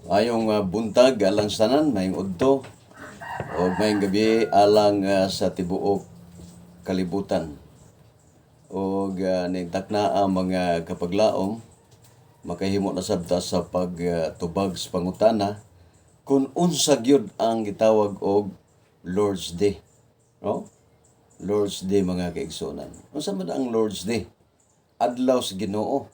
Maayong buntag alang sa tanan, maayong udto o maayong gabi alang sa tibuok kalibutan. Og ning takna ang mga kapaglaom, makahimo na sabta sa pagtubag sa pangutana kung unsa gyud ang gitawag og Lord's Day. No? Lord's Day, mga kaigsuonan. Unsa man ang Lord's Day? Adlaw sa Ginoo.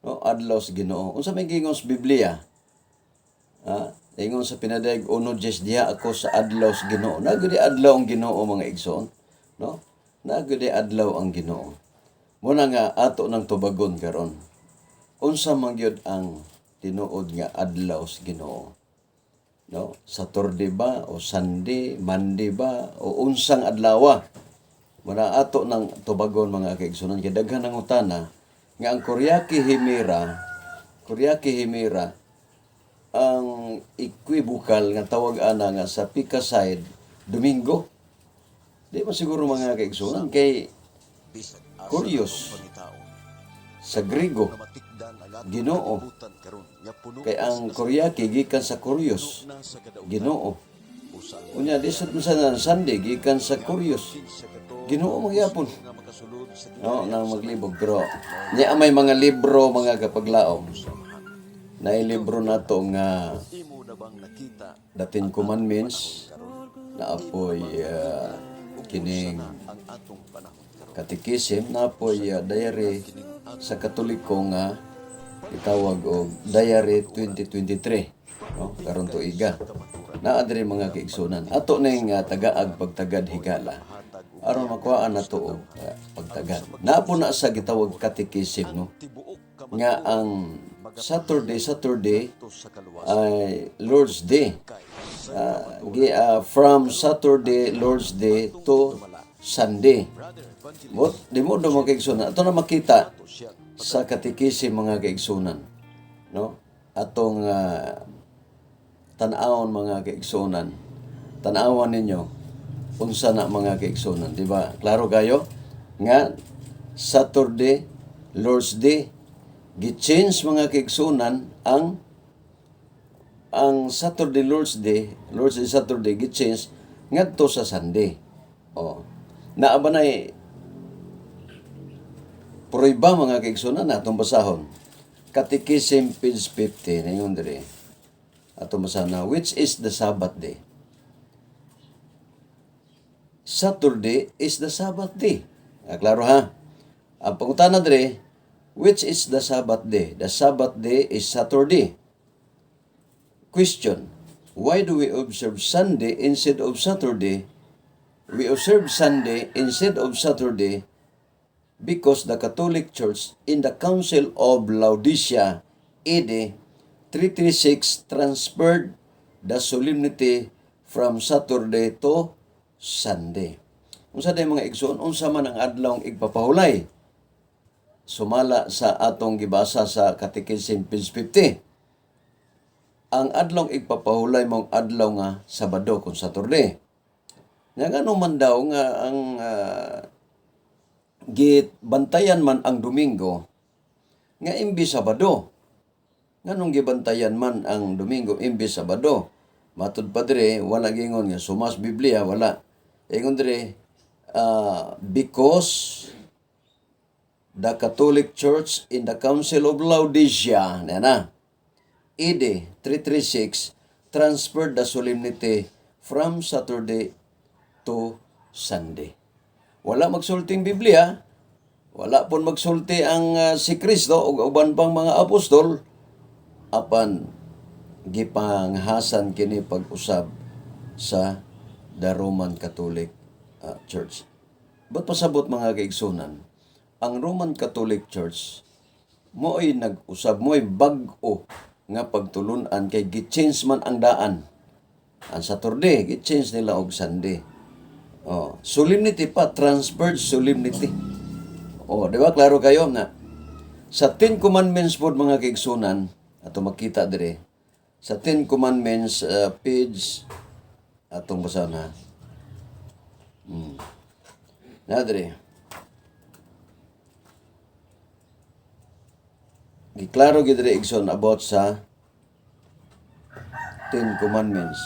No, adlaw sa Ginoo. Unsa may giingon sa Biblia? Ha? Ingon sa Pinadayag 1:10, "Diha ako sa adlaw sa Ginoo." Naa gyud adlaw ang Ginoo, mga igsoon, no? Naa gyud adlaw ang Ginoo. Muna nga ato nang tubagon karon. Unsa man gyud ang tinuod nga adlaw sa Ginoo? No? Saturday ba o Sunday, Monday ba o unsang adlaw? Muna ato nang tubagon, mga kaigsunan, kay daghan ang utana nga ang Kuriake Himera, Kuriake Himera ang equivocal nga tawag ana nga sa Pika side Domingo. Di ba siguro, mga kaigsunan, kay Bisag asa Kurios atong pangitaon, sa Grigo nga matikdan ang atong Ginoo. kalibutan karon nga puno Kay na ang sa Kuriake gikan sa Kurios, puno na sa kadautan. Ginoo. Usa Unya di sad sa Sunday gikan sa Kurios. Kinsa kato Ginoo magyapon. nga makasulod sa No, nang maglibog, pero niya may mga libro, mga kapaglaom. Na libro nato nga Imo na bang nakita The Ten Commandments na apoy kining ang atong panahon karon? Catechism na apoy diary sa Katoliko nga itawag og Diary 2023, no, karon tuiga naa diri, mga kaigsunan. Ato ning tagaag pagtagad higala aron makuhaan nato og pagtagad. Naa po na sa gitawag Catechism, no, Tibuok ka nga ang Saturday, Saturday sa kaluwasan ay Lord's Day. Kay From Saturday, Lord's Day, to Sunday. Brother Evangelist But di mo do, mga kaigsunan. Ato na makita siya sa Catechism, mga kaigsunan. No? Atong tan-awon, mga kaigsunan. Tan-awan ninyo unsa na, mga kaigsunan, di ba? Klaro kayo nga Saturday, Lord's Day, gi-change, mga kaigsunan, ang Saturday Lord's Day, Lord's Day Saturday, gi-change ngadto sa Sunday. Oh. Naa ba nay prueba, mga kaigsunan, atong basahon? Catechism page 50 ningon diri. Atong basahon na, which is the Sabbath day? Saturday is the Sabbath day. Ah, klaro ha? Ang pangutana diri, which is the Sabbath day? The Sabbath day is Saturday. Question, why do we observe Sunday instead of Saturday? We observe Sunday instead of Saturday because the Catholic Church in the Council of Laodicea AD 336 transferred the solemnity from Saturday to Sunday. Unsa day, mga igsoon, unsa man ang adlaw igpapahulay? Sumala sa atong gibasa sa Catechism page 50. Ang adlaw igpapahulay mong adlaw nga Sabado kung Saturday. Nga ngano man daw nga ang git bantayan man ang Domingo nga imbis Sabado? Nganong gibantayan man ang Domingo imbis Sabado? Matud pa dire, wala gingon nga sumas Biblia, wala. Ingon dire, because the Catholic Church in the Council of Laodicea, na na, AD 336, transferred the solemnity from Saturday to Sunday. Wala magsulting Biblia, wala pon magsulti ang si Kristo ug uban pang mga apostol, apan gipanghasan kini pag-usab sa the Roman Catholic Church. Ba't pasabot, mga kaigsunan, ang Roman Catholic Church mo'y nag-usab, mo'y bag-o nga pagtulunan kay gi-change man ang daan. Ang Saturday, gi-change nila og Sunday. Oh, solemnity pa, transferred solemnity. Oh, di ba klaro kayo na sa Ten Commandments pod, mga kaigsunan, ato makita dire sa Ten Commandments page atong basahon ha. Na dire. Giklaro gid dire, igsoon, about sa Ten Commandments.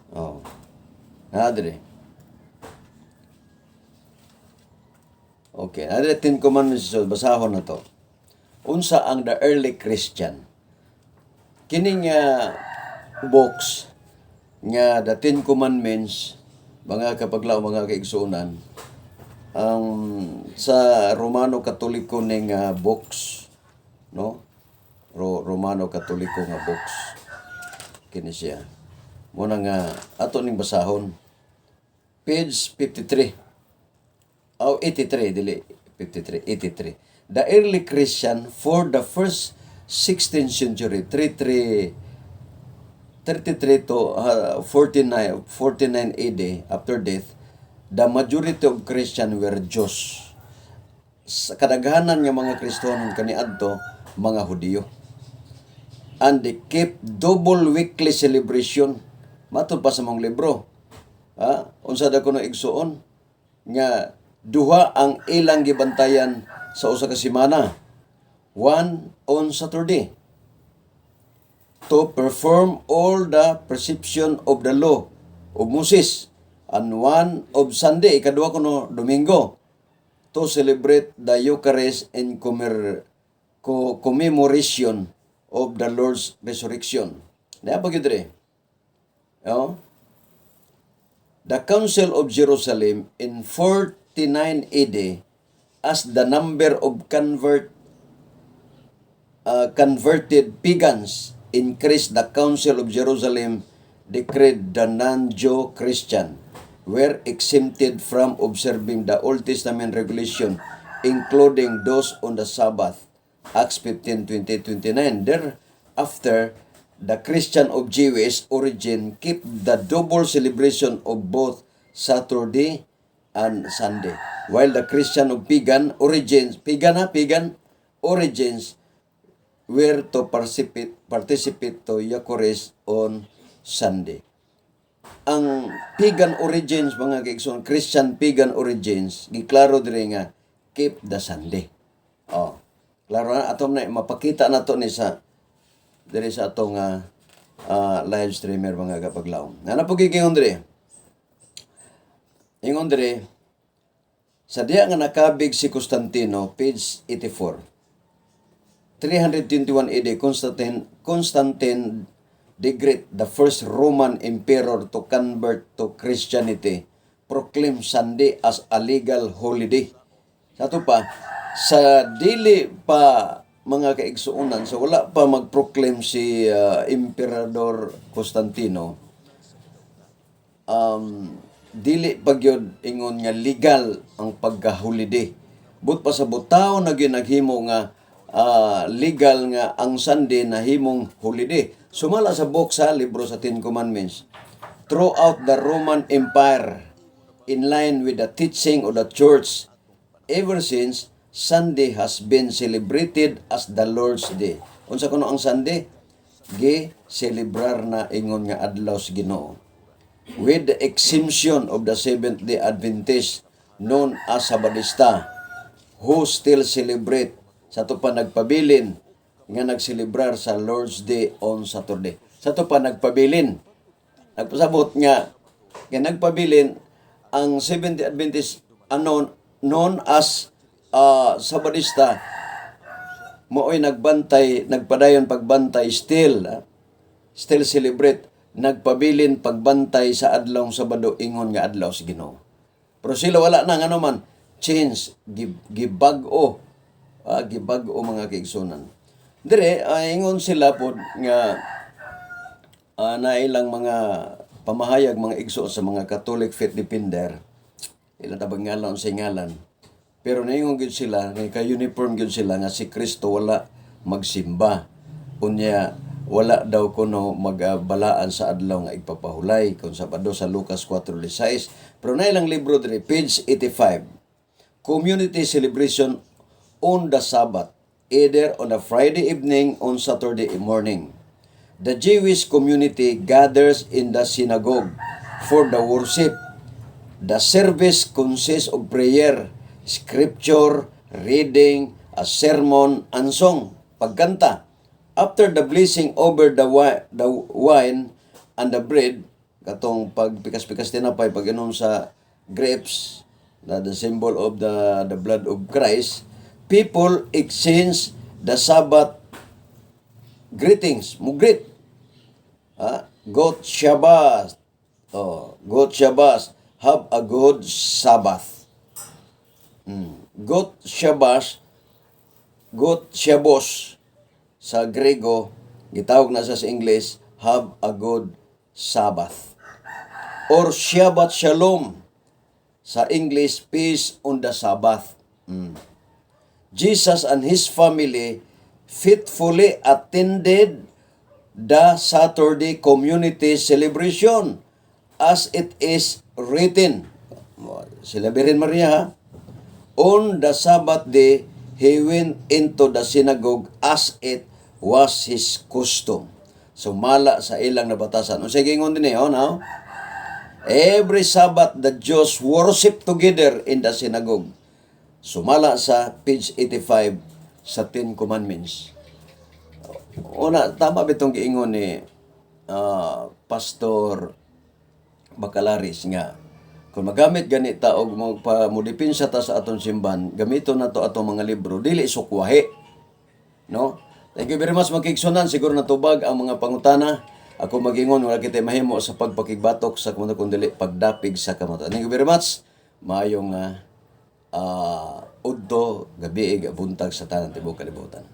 Oh. Naa diri. Okay, naa diri Ten Commandments, so basahon na to. Unsa ang the early Christian? Kining books nga the Ten Commandments, mga kapaglaom, mga kaigsuonan, ang sa Romano Katoliko ning books, no? Romano Katoliko nga books kini siya. Muna nga ato ning basahon. Page 53. Oh, 83, dili 53, 83. The early Christian for the first 16th century, 33 33 to 49 AD after death, the majority of Christian were Jews. Sa kadaghanan nga mga Kristohanon kaniadto mga Hudiyo. And they keep double weekly celebration. Matod pa sa mong libro. Ha? Unsa da kuno, igsuon? Nga duha ang ilang gibantayan sa usa ka semana. One on Saturday to perform all the prescription of the law of Moses and one of Sunday, ikaduha kuno Domingo, to celebrate the Eucharist and commemoration of the Lord's resurrection. Naa pa gyud diri. Oh? The Council of Jerusalem in 49 AD, as the number of converted pagans increased, the Council of Jerusalem decreed the non-Jew Christian were exempted from observing the Old Testament regulation, including those on the Sabbath. Acts 15, 20, 29. Thereafter, the Christian of Jewish origin keep the double celebration of both Saturday and Sunday, while the Christian of pagan origins, pagan ha, pagan origins were to participate to Eucharist on Sunday. Ang pagan origins, mga kaigsoon, Christian pagan origins, giklaro diri nga keep the Sunday. Oh. Klaro na ato na mapakita na to ni sa diri sa atong live streamer, mga kapaglaom. Naa po ingon diri. Ingon diri sa diya nga nakabig si Constantino, page 84. 321 AD, Constantine the Great, the first Roman emperor to convert to Christianity, proclaimed Sunday as a legal holiday. Sa ato pa, sa dili pa, mga kaigsuonan, sa wala pa mag-proclaim si Emperador Constantino, dili pa gyud ingon nga legal ang pagka-holiday. But pa sa butaw na gyud naghimo nga legal nga ang Sunday nahimong holiday. Sumala sa book, sa libro sa Ten Commandments. Throughout the Roman Empire, in line with the teaching of the Church, ever since, Sunday has been celebrated as the Lord's Day. Unsa kuno ang Sunday? Gi celebrar na ingon nga adlaw sa Ginoo, with the exemption of the Seventh-day Adventists known as Sabadista, who still celebrate, sa ato pa nagpabilin nga nagselebrar sa Lord's Day on Saturday. Sa ato pa nagpabilin. Nagpasabot nga nga nagpabilin ang Seventh-day Adventist ano known as Sabadista, mao'y nagbantay, nagpadayon pagbantay still, still celebrate, nagpabilin pagbantay sa adlawng Sabado ingon nga adlaw sa Ginoo. Pero sila wala na, ngano man change, gibag-o, gibag-o, mga kaigsunan. Dire ay ingon sila pod nga na ilang mga pamahayag, mga igsoon, sa mga Catholic Faith Defender, ilang tabang ngalan sa ngalan. Pero naingon gyud sila, kay ka-uniform gyud sila nga si Kristo wala magsimba. Unya wala daw kuno magabalaan sa adlaw nga igpapahulay kung Sabado sa Lucas 4:16. Pero na ilang libro diri, page 85. Community celebration on the Sabbath, either on a Friday evening on Saturday morning. The Jewish community gathers in the synagogue for the worship. The service consists of prayer, scripture, reading, a sermon, and song, pagkanta. After the blessing over the wine and the bread, katong pagpikas-pikas tinapay, pag-inom sa grapes, na the symbol of the blood of Christ, people exchange the Sabbath greetings, mo greet. Ah, Gut Shabbat. Oh, Gut Shabbat. Have a good Sabbath. Gut Shabbat, Gut Shabbos sa Grego, gitawag na sa English, "Have a good Sabbath." Or Shabbat Shalom sa English, "Peace on the Sabbath." Jesus and his family faithfully attended the Saturday community celebration as it is written. Sila Birhen Maria, ha? "On the Sabbath day, he went into the synagogue as it was his custom." Sumala sa ilang nabatasan. Unsay giingon din eh, oh, now? Every Sabbath, the Jews worship together in the synagogue. Sumala sa page 85 sa Ten Commandments. Una, tama bitong giingon ni Pastor Bacalaris nga kung magamit gani ta og mo pa modepensa ta sa atong simbahan, gamiton nato atong mga libro, dili sukwahi, no? Thank you very much, mga kaigsuonan. Siguro natubag ang mga pangutana. Ako magingon, wala kita mahimo sa pagpakigbatok sa kamatuoran kun dili pagdapig sa kamatuoran. Thank you very much. Maayong udto, gabi, buntag sa tanan, tibuok kalibutan.